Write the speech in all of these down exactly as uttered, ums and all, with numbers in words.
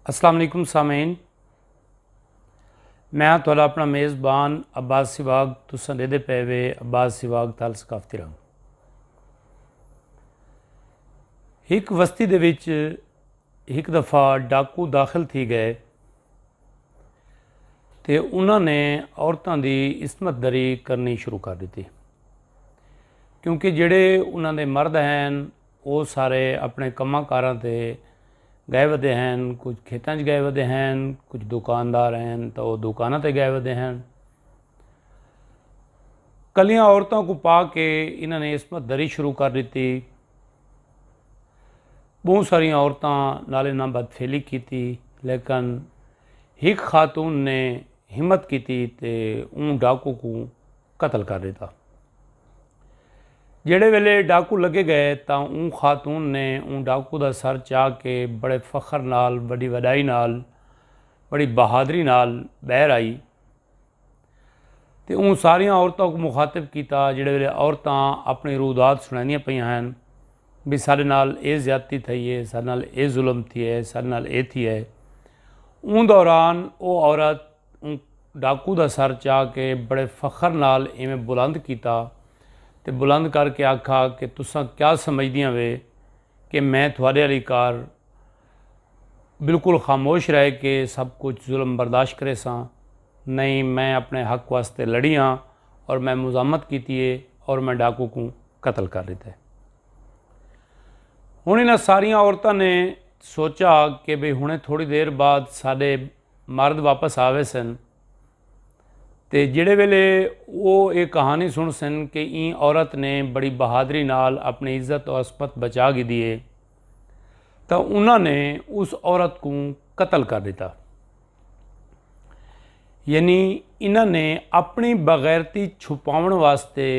السلام علیکم سامعین، میں ہاں تہاݙا اپݨا میزبان عباس سواگ۔ تساں ݙیہدے پئے وے عباس سواگ تھل ثقافتی رنگ۔ ہک وستی دے وچ ہک دفعہ ڈاکو داخل تھی ڳئے تے انہاں نے عورتاں دی عصمت دری کرݨی شروع کر ݙتی، کیونکہ جیڑھے انہاں دے مرد ہن او سارے اپݨے کماں کاراں تے ڳئے ودے ہن، کجھ کھیتاں اچ ڳئے ودے ہن، کجھ دکاندار ہن تاں او دکاناں تے ڳئے ودے ہن۔ کلیاں عورتاں کوں پا کے انہاں نے عصمت دری شروع کر ݙتی۔ ٻہوں ساریاں عورتاں نال انہاں بدفعلی کیتی، لیکن ہک خاتون نے ہمت کیتی تے اوں ڈاکو کوں قتل کر ݙتا۔ جیڑھے ویلے ڈاکو لڳے ڳئے تاں اوں خاتون نے اوں ڈاکو دا سر چا کے بڑے فخر نال، وݙی وݙائی نال، بڑی بہادری نال ٻاہر آئی تے اوں ساریاں عورتاں کوں مخاطب کیتا۔ جیڑھے ویلے عورتاں اپݨی روداد سݨیندیاں پیاں ہن، بھی ساݙے نال اے زیادتی تھئی ہے، ساݙے نال اے ظلم تھیا ہے، ساݙے نال اے تھیا ہے۔ اوں دوران او عورت اوں ڈاکو دا سر چا کے بڑے فخر نال ایویں بلند کیتا تے بلند کر کے آکھا کہ تساں کیا سمجھدیاں وے کہ میں تہاݙے آلی کار بالکل خاموش رہ کے سب کچھ ظلم برداشت کریساں؟ نہیں، میں اپݨے حق واسطے لڑی ہاں اور میں مزاحمت کیتی ہے اور میں ڈاکو کوں قتل کر ݙتا ہے۔ ہݨ انہاں ساریاں عورتاں نے سوچا کہ بھئی ہݨے تھوڑی دیر بعد ساݙے مرد واپس آویسن تے جیڑھے ویلے او اے کہانی سݨسن کہ ایں عورت نے بڑی بہادری نال اپݨی عزت و عصمت بچا گھدی ہے تاں انہاں نے اس عورت کوں قتل کر ݙتا۔ یعنی انہاں نے اپݨی بغیرتی چھپاوݨ واسطے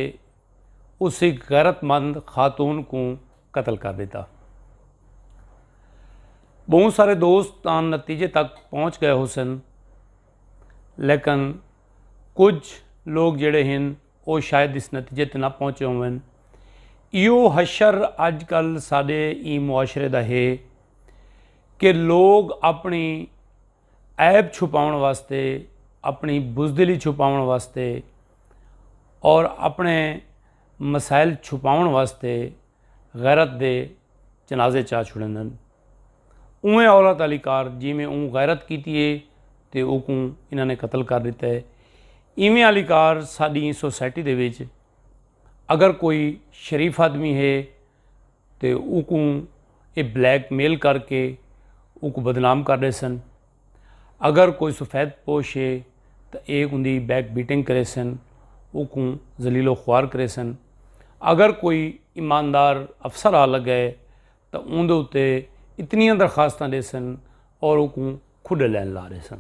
اس ہک غیرت مند خاتون کوں قتل کر ݙتا۔ ٻہوں سارے دوست تاں نتیجے تک پہنچ ڳئے ہوسن، لیکن کجھ لوک جیڑھے ہن او شاید اس نتیجے تے نہ پہنچے ہوون۔ ایہو حشر اڄ کل ساݙے ایں معاشرے دا ہے کہ لوگ اپݨی عیب چھپاوݨ واسطے، اپݨی بزدلی چھپاوݨ واسطے اور اپݨے مسائل چھپاوݨ واسطے غیرت دے جنازے چا چھڑیندن۔ اونویں عورت آلی کار جیویں اوں غیرت کیتی ہے تے اوکوں انہاں نے قتل کر ݙتا ہے، ایویں آلی کار ساݙی سوسائٹی دے وچ اگر کوئی شریف آدمی ہے تے اوکوں اے بلیک میل کر کے اوکوں بدنام کر ݙیسن۔ اگر کوئی سفید پوش ہے تاں اے اوندی بیک بیٹنگ کریسن، اوکوں ذلیل و خوار کریسن۔ اگر کوئی ایماندار افسر آ لڳا ہے تاں اوندے اتے اتنیاں درخواستاں ݙیسن اور اوکوں کھڈے لین لا ݙیسن۔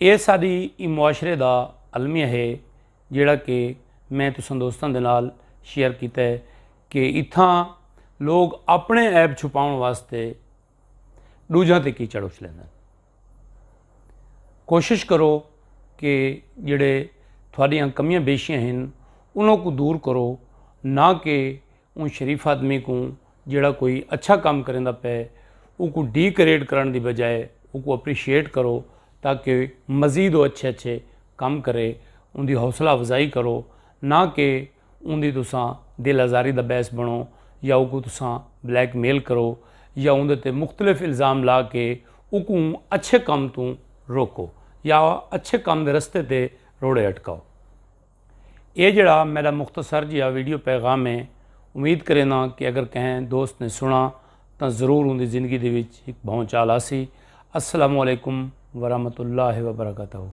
اے ساݙی ایں معاشرے دا المیہ ہے، جیڑھا کہ میں تساں دوستاں دے نال شیئر کیتا ہے کہ اتھاں لوگ اپݨے عیب چھپاوݨ واسطے ݙوجھاں تے کیچڑ اچھلیندن۔ کوشش کرو کہ جیڑھے تہاݙیاں کمیاں بیشیاں ہن انہاں کوں دور کرو، نہ کہ اوں شریف آدمی کوں جیڑھا کوئی اچھا کم کریندا پئے اوکوں ڈیگریڈ کرݨ دی بجائے اوکوں اپریشیٹ کرو، تاکہ مزید او اچھے اچھے کم کرے، اوندی حوصلہ افزائی کرو، نہ کہ اوندی تساں دل آزاری دا باعث بݨو یا اوکوں تساں بلیک میل کرو یا اوندے تے مختلف الزام لا کے اوکوں اچھے کم توں روکو یا اچھے کم دے رستے تے روڑے اٹکاؤ۔ اے جیڑھا میݙا مختصر جیہا ویڈیو پیغام ہے، امید کرینداں کہ اگر کہیں دوست نے سݨا تاں ضرور اوندی زندگی دے وچ ہک بھونچال آسی۔ السلام علیکم ورحمۃ اللہ وبرکاتہ۔